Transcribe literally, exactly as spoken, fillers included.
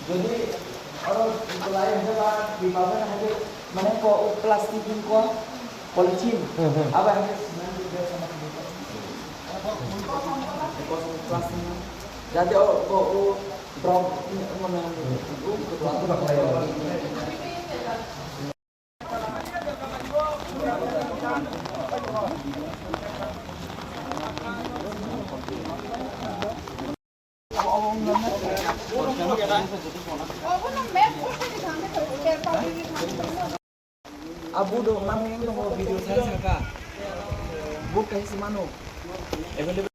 Jodi oro belai hwnba bima bai hai mane ko plastic ni ko polythene. Hmm, hmm. Aba hai plastic. Jadi o ko o drop mane Abu do mami yang tongo video saya saka. Book kaisa mano. Available.